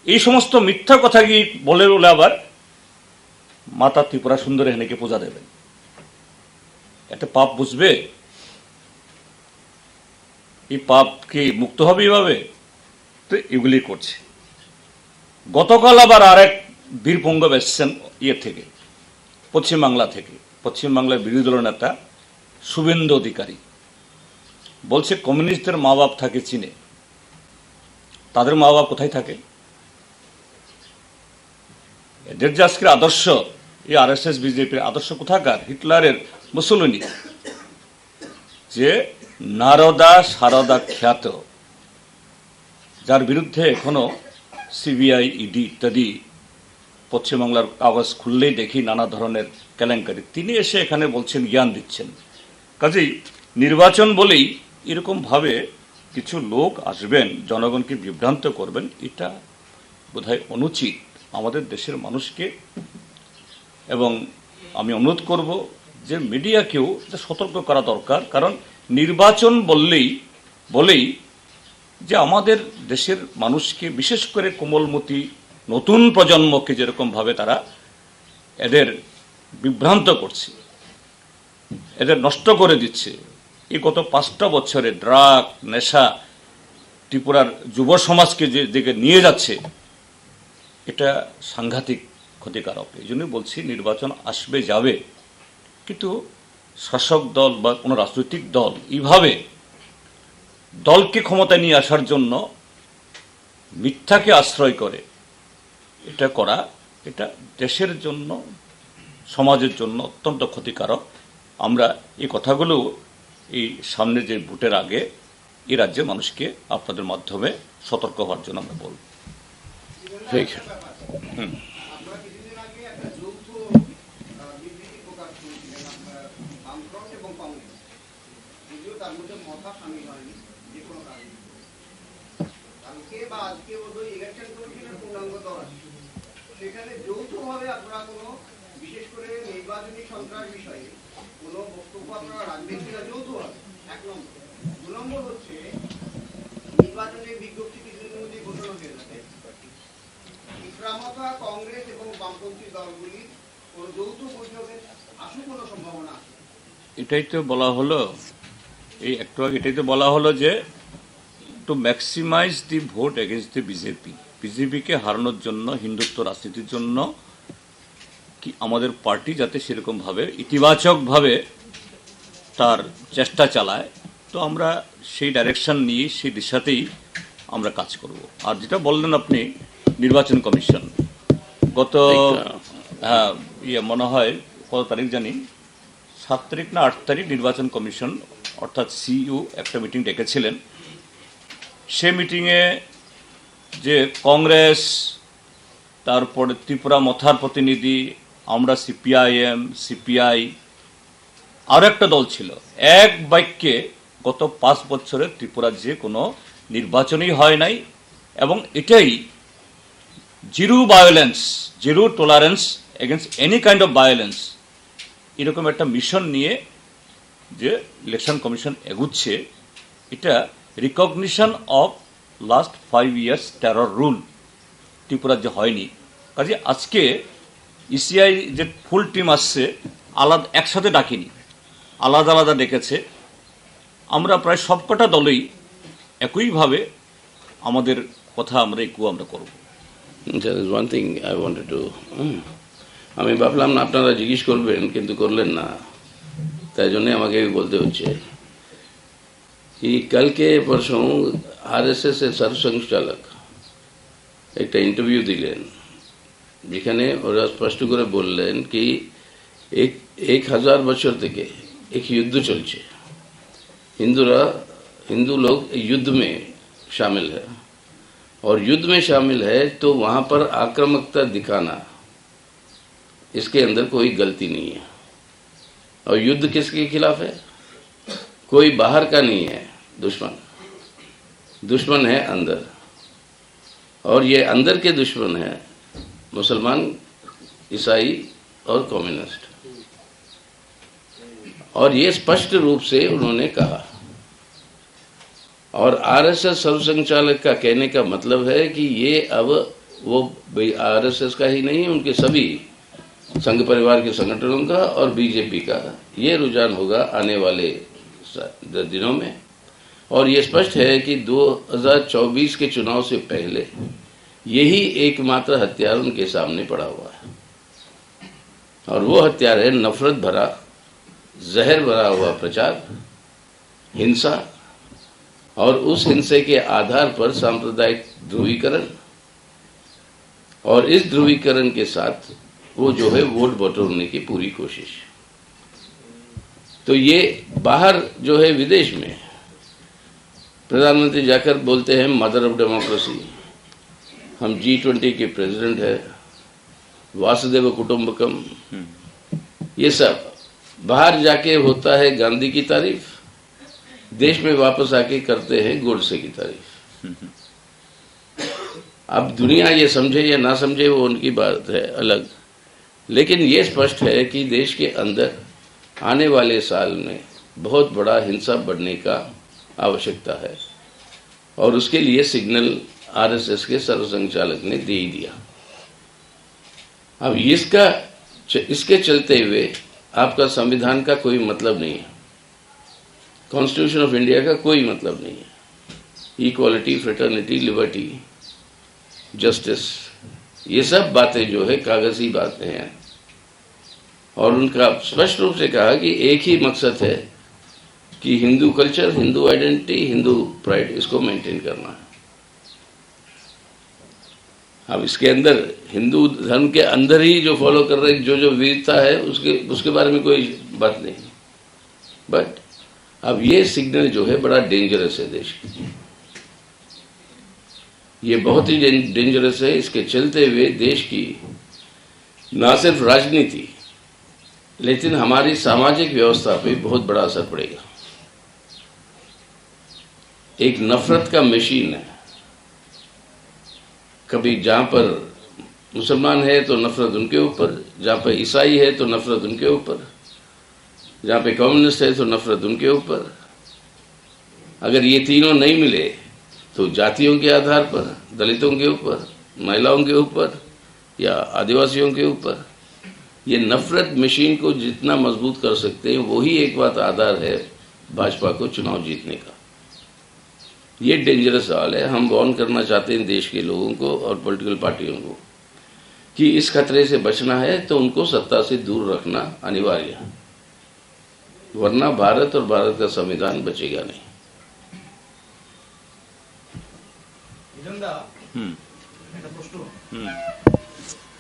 এই সমস্ত মিথ্যা কথা কি বলে বলে আবার মাতা ত্রিপুরা সুন্দরী হেনেকে পূজা দেবেন, এতে পাপ বুঝবে? এই পাপ কি মুক্ত হবে এইভাবে? তো এগুলি করছে। গতকাল আবার আরেক বীরপুঙ্গব এসছেন ইয়ে থেকে, পশ্চিমবাংলা থেকে, পশ্চিমবাংলার বিরোধী দলের নেতা শুভেন্দু অধিকারী বলছে, কমিউনিস্টদের মা বাপ থাকে চীনে। তাদের মা বাপ কোথায় থাকে? এদের যে আজকের আদর্শ, এই আরএসএস বিজেপির আদর্শ কোথাকার? হিটলারের, মুসোলিনি। যে নারদা সারদা খ্যাত, যার বিরুদ্ধে এখনো সিবিআই, ইডি ইত্যাদি পশ্চিমবাংলার কাগজ খুললেই দেখি নানা ধরনের কেলেঙ্কারি, তিনি এসে এখানে বলছেন, জ্ঞান দিচ্ছেন। কাজেই নির্বাচন বলেই এরকমভাবে কিছু লোক আসবেন, জনগণকে বিভ্রান্ত করবেন, এটা বোধহয় অনুচিত। আমাদের দেশের মানুষকে, এবং আমি অনুরোধ করব যে মিডিয়াকেও যে সতর্ক করা দরকার, কারণ নির্বাচন বললেই বলেই যে আমাদের দেশের মানুষকে, বিশেষ করে কোমলমতি নতুন প্রজন্মকে যেরকমভাবে তারা এদের বিভ্রান্ত করছে, এদের নষ্ট করে দিচ্ছে। এই গত পাঁচটা বছরে ড্রাগ, নেশা ত্রিপুরার যুব সমাজকে যে দিকে নিয়ে যাচ্ছে, এটা সাংঘাতিক ক্ষতিকারক। এই জন্যই বলছি, নির্বাচন আসবে যাবে, কিন্তু শাসক দল বা কোনো রাজনৈতিক দল এইভাবে দলকে ক্ষমতায় নিয়ে আসার জন্য মিথ্যাকে আশ্রয় করে এটা করা, এটা দেশের জন্য, সমাজের জন্য অত্যন্ত ক্ষতিকারক। আমরা এই কথাগুলো এই সামনে যে ভোটের আগে এই রাজ্যের মানুষকে আপনাদের মাধ্যমে সতর্ক হওয়ার জন্য আমরা বলব। ঠিক। হুম। যদিও তার মধ্যে মথা সামিল হয়নি যে কোনো কারণে। কালকে বা আজকে বোধহয় ইলেকশন কমিশনের পূর্ণাঙ্গ দল আসছে। সেখানে যৌথভাবে আপনারা কোনো, বিশেষ করে নির্বাচনী সন্ত্রাস বিষয়ে কোনো বক্তব্য আপনারা রাখবেন কিনা যৌথভাবে, এক নম্বর। দু নম্বর হচ্ছে নির্বাচনের বিজ্ঞপ্তি কিছুদিনের মধ্যেই ঘোষণা হয়ে যাবে। ত্রিপুরা মথা, কংগ্রেস এবং বামপন্থী দলগুলির কোনো যৌথ বৈঠকের আশু কোনো সম্ভাবনা আছে? এটাই তো বলা হলো, এই একটু আগে এটাই তো বলা হলো যে to maximize the vote against the BJP, বিজেপিকে হারানোর জন্য, হিন্দুত্ব রাজনীতির জন্য কি আমাদের পার্টি যাতে সেরকমভাবে ইতিবাচকভাবে তার চেষ্টা চালায়, তো আমরা সেই ডাইরেকশন নিয়ে সেই দিশাতেই আমরা কাজ করব। আর যেটা বললেন আপনি, নির্বাচন কমিশন গত, হ্যাঁ, ইয়ে মনে হয় কত তারিখ জানি, সাত তারিখ না আট তারিখ নির্বাচন কমিশন অর্থাৎ সিইউ একটা মিটিং ডেকেছিলেন। সে মিটিংয়ে যে কংগ্রেস, তারপরে ত্রিপুরা মথার প্রতিনিধি, আমরা সিপিআইএম, সিপিআই, আরও একটা দল ছিল, এক বাক্যে গত পাঁচ বছরে ত্রিপুরার যে কোনো নির্বাচনই হয় নাই, এবং এটাই zero violence, zero tolerance against any kind of violence, এরকম একটা মিশন নিয়ে যে ইলেকশন কমিশন এগুচ্ছে, এটা recognition of last five years terror rule ত্রিপুরার যে হয়নি। কাজে আজকে ইসিআই যে ফুল টিম আসছে, আলাদা একসাথে ডাকেনি, আলাদা আলাদা ডেকেছে। আমরা প্রায় সবকটা দলেই একইভাবে আমাদের কথা আমরা ইকো আমরা করব। There is one thing I wanted to, হুম, আমি ভাবলাম না আপনারা জিজ্ঞেস করবেন, কিন্তু করলেন না, তাই জন্য আমাকে বলতে হচ্ছে। এই কালকে পরশু আরএসএস এর সারসংঘ চালক একটা ইন্টারভিউ দিলেন, যেখানে ওরা স্পষ্ট করে বললেন কি এক, এক হাজার বছর থেকে এক যুদ্ধ চলছে। হিন্দুরা, হিন্দু লোক এই যুদ্ধ মে শামিল है, और युद्ध में शामिल है तो वहाँ पर आक्रामकता दिखाना, इसके अंदर कोई गलती नहीं है। और युद्ध किसके खिलाफ है? कोई बाहर का नहीं है दुश्मन, दुश्मन है अंदर। और ये अंदर के दुश्मन है मुसलमान, ईसाई और कम्युनिस्ट। और ये स्पष्ट रूप से उन्होंने कहा। और आरएसएस सर्वसंघ चालक का कहने का मतलब है कि ये अब वो आरएसएस का ही नहीं, उनके सभी संघ परिवार के संगठनों का और बीजेपी का ये रुझान होगा आने वाले स- दिनों में। और ये स्पष्ट है कि दो हज़ार चौबीस के चुनाव से पहले यही एकमात्र हथियार उनके सामने पड़ा हुआ है, और वो हथियार है नफरत भरा, जहर भरा हुआ प्रचार, हिंसा, और उस हिंसा के आधार पर सांप्रदायिक ध्रुवीकरण, और इस ध्रुवीकरण के साथ वो जो है वोट बटोरने की पूरी कोशिश। तो ये बाहर जो है, विदेश में प्रधानमंत्री जाकर बोलते हैं, मदर ऑफ डेमोक्रेसी, हम जी ट्वेंटी के प्रेसिडेंट है, वासुदेव कुटुंबकम, ये सब बाहर जाके होता है गांधी की तारीफ, देश में वापस आके करते हैं गोडसे की तारीफ। अब दुनिया ये समझे या ना समझे, वो उनकी बात है अलग, लेकिन ये स्पष्ट है कि देश के अंदर आने वाले साल में बहुत बड़ा हिंसा बढ़ने का आवश्यकता है, और उसके लिए सिग्नल आरएसएस के सर्वसंघ चालक ने दे ही दिया। अब इसका च- इसके चलते हुए आपका संविधान का कोई मतलब नहीं है, कॉन्स्टिट्यूशन ऑफ इंडिया का कोई मतलब नहीं है। इक्वालिटी, फ्रेटर्निटी, लिबर्टी, जस्टिस, ये सब बातें जो है, कागजी बातें हैं। और उनका स्पष्ट रूप से कहा कि एक ही मकसद है कि हिंदू कल्चर, हिंदू आइडेंटिटी, हिंदू प्राइड, इसको मेंटेन करना है। अब इसके अंदर, हिंदू धर्म के अंदर ही जो फॉलो कर रहे, जो जो विविधता है, उसके उसके बारे में कोई बात नहीं। बट अब ये सिग्नल जो है, बड़ा डेंजरस है देश के लिए। ये बहुत ही डें- डेंजरस है। इसके चलते हुए देश की ना सिर्फ राजनीति, लेकिन हमारी सामाजिक व्यवस्था पे बहुत बड़ा असर पड़ेगा। एक नफरत का मशीन है। कभी जहाँ पर मुसलमान है तो नफरत उनके ऊपर, जहाँ पर ईसाई है तो नफरत उनके ऊपर, जहाँ पे कम्युनिस्ट है तो नफरत उनके ऊपर। अगर ये तीनों नहीं मिले तो जातियों के आधार पर, दलितों के ऊपर, महिलाओं के ऊपर या आदिवासियों के ऊपर, ये नफरत मशीन को जितना मजबूत कर सकते हैं, वही एक बात आधार है भाजपा को चुनाव जीतने का। ये डेंजरस सवाल है। हम वार्न करना चाहते हैं देश के लोगों को और पॉलिटिकल पार्टियों को कि इस खतरे से बचना है तो उनको सत्ता से दूर रखना अनिवार्य है, वरना भारत और भारत का संविधान बचेगा नहीं। মিজান দা, হুম একটা প্রশ্ন। হুম।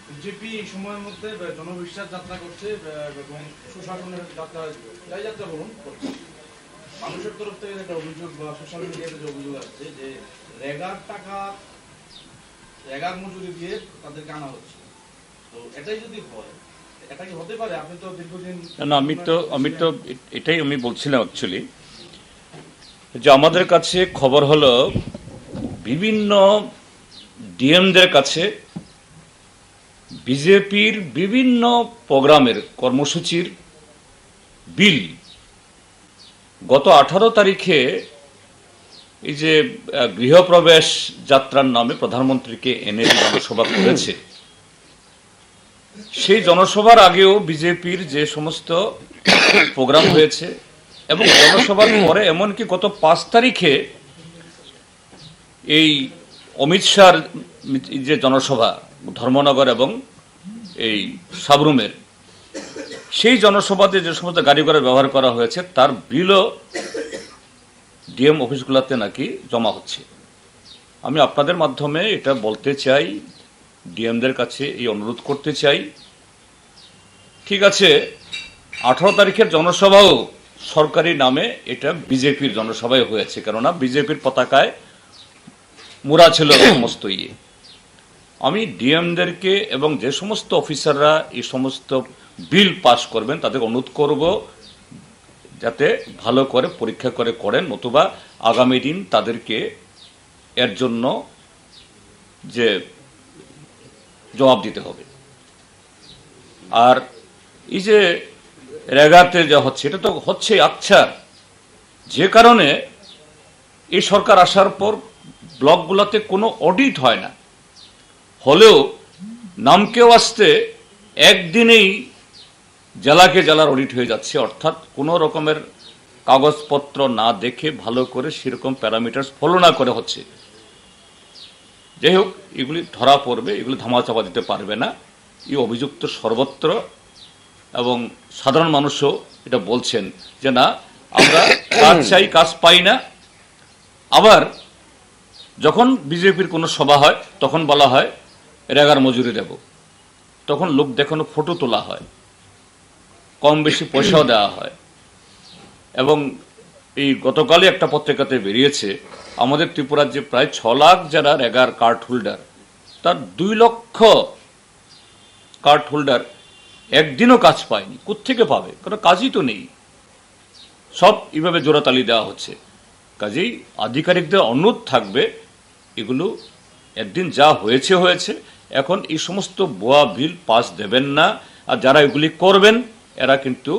বিজেপি এই সময়ের মধ্যে জনবিশ্বাস যাত্রা করছে এবং সুশাসনের যাত্রা, জয়যাত্রা বলুন, করছে। মানুষের তরফ থেকে একটা অভিযোগ বা সোশ্যাল মিডিয়াতে যে অভিযোগ আসছে যে রেগার টাকা, রেগার মজুরি দিয়ে তাদেরকে আনা হচ্ছে। তো এটাই যদি হয়, এটা কি হতে পারে? আপনি তো দীর্ঘদিন না, না, আমি তো, আমি তো এ- এটাই আমি বলছিলাম অ্যাকচুয়ালি, যে আমাদের কাছে খবর হলো বিভিন্ন ডিএমদের কাছে বিজেপির বিভিন্ন প্রোগ্রামের কর্মসূচির বিল গত আঠারো তারিখে এই যে আহ, গৃহপ্রবেশ যাত্রার নামে প্রধানমন্ত্রীকে এনে যে জনসভা করেছে, সেই জনসভার আগেও বিজেপির যে সমস্ত প্রোগ্রাম হয়েছে এবং জনসভার পরে এমনকি গত পাঁচ তারিখে এই অমিত শাহর যে জনসভা ধর্মনগর এবং এই সাবরুমের, সেই জনসভাতে যে সমস্ত গাড়ি ঘোড়া ব্যবহার করা হয়েছে তার বিলও ডিএম অফিসগুলোতে নাকি জমা হচ্ছে। আমি আপনাদের মাধ্যমে এটা বলতে চাই, ডিএমদের কাছে এই অনুরোধ করতে চাই। ঠিক আছে, আঠারো তারিখের জনসভাও সরকারি নামে এটা বিজেপির জনসভাই হয়েছে, কেননা বিজেপির পতাকায় মোড়া ছিল সমস্ত ইয়ে। আমি ডিএমদেরকে এবং যে সমস্ত অফিসাররা এই সমস্ত বিল পাস করবেন তাদের অনুরোধ করব যাতে ভালো করে পরীক্ষা করে করেন, নতুবা আগামী দিন তাদেরকে এর জন্য যে জবাব দিতে হবে। আর এই যে রেগাতে যা হচ্ছে, এটা তো হচ্ছে আচ্ছা, যে কারণে এই সরকার আসার পর ব্লকগুলোতে কোনো অডিট হয় না, হলেও নামকে ওয়াস্তে একদিনেই জেলাকে জেলার অডিট হয়ে যাচ্ছে, অর্থাৎ কোনো রকমের কাগজপত্র না দেখে, ভালো করে সেরকম প্যারামিটার্স ফলো না করে হচ্ছে। যাই হোক, এগুলি ধরা পড়বে, এগুলি ধামাচাপা দিতে পারবে না। এই অভিযোগ তো সর্বত্র, এবং সাধারণ মানুষও এটা বলছেন যে না, আমরা কাজ চাই, কাজ পাই না। আবার যখন বিজেপির কোনো সভা হয়, তখন বলা হয় রেগার মজুরি দেব, তখন লোক দেখানো ফটো তোলা হয়, কম বেশি পয়সাও দেওয়া হয়। এবং এই গতকালই একটা পত্রিকাতে বেরিয়েছে, আমাদের ত্রিপুরার যে প্রায় ছ লাখ যারা রেগার কার্ড হোল্ডার, তার দুই লক্ষ কার্ড হোল্ডার একদিনও কাজ পায়নি। কোত্থেকে পাবে? কোনো কাজই তো নেই। সব এইভাবে জোড়াতালি দেওয়া হচ্ছে। কাজেই আধিকারিকদের অনুরোধ থাকবে, এগুলো একদিন যা হয়েছে হয়েছে, এখন এই সমস্ত ভুয়া বিল পাস দেবেন না। আর যারা এগুলি করবেন, এরা কিন্তু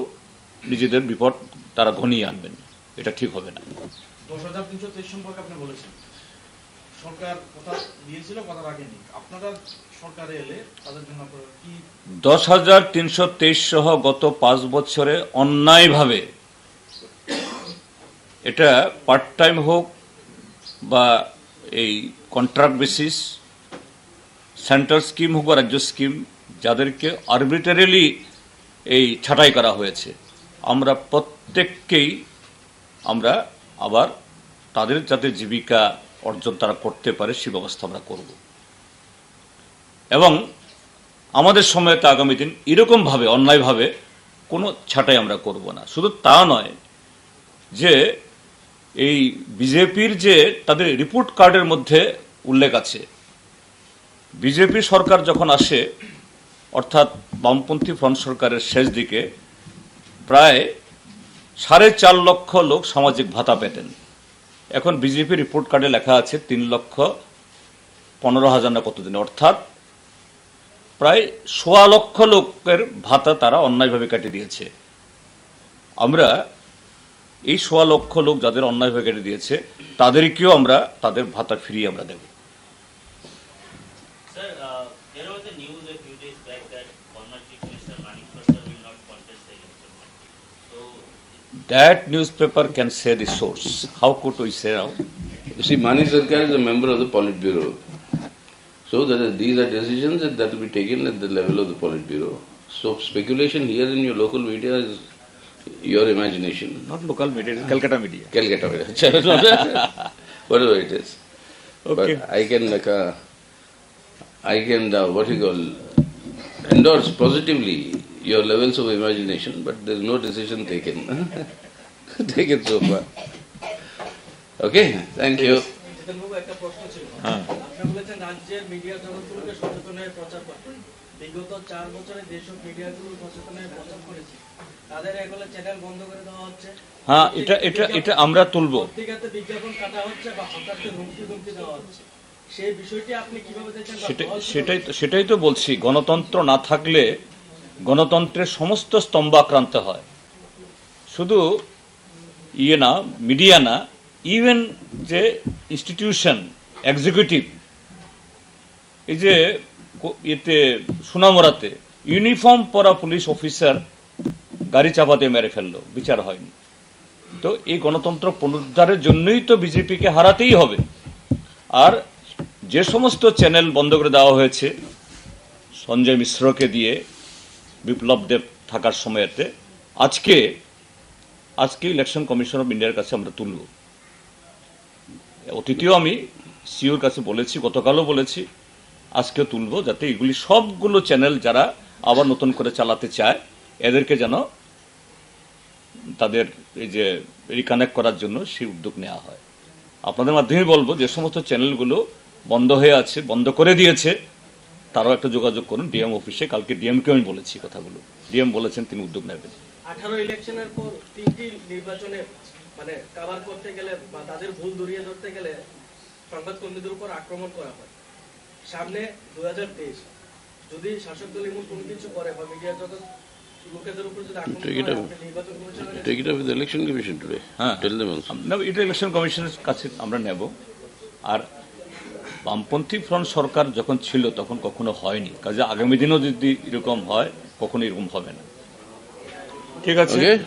নিজেদের বিপদ তারা ঘনিয়ে আনবেন, এটা ঠিক হবে না। দশ হাজার তিনশো তেইশ সম্পর্কে আপনি বলেছেন, সরকার কথা দিয়েছিল, কথা রাখেনি। আপনারা সরকারে এলে তাদের জন্য আপনারা কি? দশ হাজার তিনশো তেইশ সহ গত পাঁচ বছরে অন্যায়ভাবে, এটা পার্ট টাইম হোক বা এই কন্ট্রাক্ট বেসিস, সেন্ট্রাল স্কিম হোক বা রাজ্য স্কিম, যাদেরকে আরবিট্রারিলি এই ছাঁটাই করা হয়েছে, আমরা প্রত্যেককেই আমরা আবার তাদের যাতে জীবিকা অর্জন তারা করতে পারে, সে ব্যবস্থা আমরা করব। এবং আমাদের সময় তো আগামী দিন এরকমভাবে অন্যায়ভাবে কোনো ছাঁটাই আমরা করব না। শুধু তা নয়, যে এই বিজেপির যে তাদের রিপোর্ট কার্ডের মধ্যে উল্লেখ আছে, বিজেপি সরকার যখন আসে, অর্থাৎ বামপন্থী ফ্রন্ট সরকারের শেষ দিকে, প্রায় সাড়ে চার লক্ষ লোক সামাজিক ভাতা পেতেন। এখন বিজেপি রিপোর্ট কার্ডে লেখা আছে তিন লক্ষ পনেরো হাজার না কতদিন, অর্থাৎ প্রায় সোয়া লক্ষ লোকের ভাতা তারা অন্যায়ভাবে কেটে দিয়েছে। আমরা এই সোয়া লক্ষ লোক যাদের অন্যায়ভাবে কেটে দিয়েছে, তাদেরকেও আমরা তাদের ভাতা ফিরিয়ে আমরা দেব। Sir, uh, there was a news a few days back that former Chief Minister Manik Prasad will not contest the election. So, that newspaper can say the source. How could we say now? You see, Manik Sarkar is a member of the Politburo. So that is, these are decisions that, that will be taken at the level of the Politburo. So speculation here in your local media is your imagination. Not local media, it is Calcutta media. Calcutta media. Whatever it is. Okay. But I can, like, uh, I can, uh, what you call, endorse positively your levels of imagination, but there is no decision taken. Taken so far. Okay, thank you. জিতেন বাবু, একটা প্রশ্ন ছিল। হ্যাঁ। আপনি বলেছেন রাজ্যের মিডিয়া জগৎগুলোকে সচেতন হয়ে প্রচার করতে। বিগত চার বছরে যেসব মিডিয়াগুলো সচেতন হয়ে প্রচার করেছে, তাদের এগুলো চ্যানেল বন্ধ করে দেওয়া হচ্ছে। হ্যাঁ, এটা, এটা, এটা আমরা তুলবো। পত্রিকাতে বিজ্ঞাপন কাটা হচ্ছে বা হকারদের হুমকি ধমকি দেওয়া হচ্ছে। সেই বিষয়টি আপনি কিভাবে দেখেন বা সেটা, সহজ সেটাই তো, সেটাই তো বলছি, গণতন্ত্র না থাকলে গণতন্ত্রের সমস্ত স্তম্ভ আক্রান্ত হয়। শুধু ইয়ে না, মিডিয়া না, ইভেন যে ইনস্টিটিউশন, এক্সিকিউটিভ, এই যে কো-, ইয়েতে, সোনামুড়াতে ইউনিফর্ম পরা পুলিশ অফিসার গাড়ি চাপা দিয়ে মেরে ফেললো, বিচার হয়নি। তো এই গণতন্ত্র পুনরুদ্ধারের জন্যই তো বিজেপিকে হারাতেই হবে। আর যে সমস্ত চ্যানেল বন্ধ করে দেওয়া হয়েছে সঞ্জয় মিশ্রকে দিয়ে, বিপ্লব দেব থাকার সময়তে, আজকে, আজকে ইলেকশন কমিশন অফ ইন্ডিয়ার কাছে আমরা তুলব। অতীতেও আমি সিইওর কাছে বলেছি, গতকালও বলেছি, আজকেও তুলব, যাতে এগুলি সবগুলো চ্যানেল যারা আবার নতুন করে চালাতে চায়, এদেরকে যেন তাদের এই যে রিকানেক্ট করার জন্য সেই উদ্যোগ নেওয়া হয়। আপনাদের মাধ্যমেই বলবো, যে সমস্ত চ্যানেলগুলো বন্ধ হয়ে আছে, বন্ধ করে দিয়েছে, তারাও একটা যোগাযোগ করুন ডিএম অফিসে। কালকে ডিএমকে আমি বলেছি কথাগুলো, ডিএম বলেছেন তিনি উদ্যোগ নেবেন। আঠারো ইলেকশনের পর তিনটি নির্বাচনে, মানে, কভার করতে গেলে বা তাদের ভুল ধরিয়ে ধরতে গেলে সংবাদকর্মীদের উপর আক্রমণ করা হয়। সামনে দুই হাজার তেইশ, যদি শাসক দল এমন কোনো কিছু করে বা মিডিয়া জগৎ লোকেদের উপর যদি আক্রমণ এটা, করে, এটা আপনি নির্বাচন কমিশনের Take it up with the election commission today. হ্যাঁ। Tell them also. না, এটা ইলেকশন কমিশনের কাছে আমরা নেব। আর বামপন্থী ফ্রন্ট সরকার যখন ছিল, তখন কখনো হয়নি। কাজে আগামী দিনও যদি এরকম হয়, কখনো এরকম হবে না। ঠিক আছে। Okay.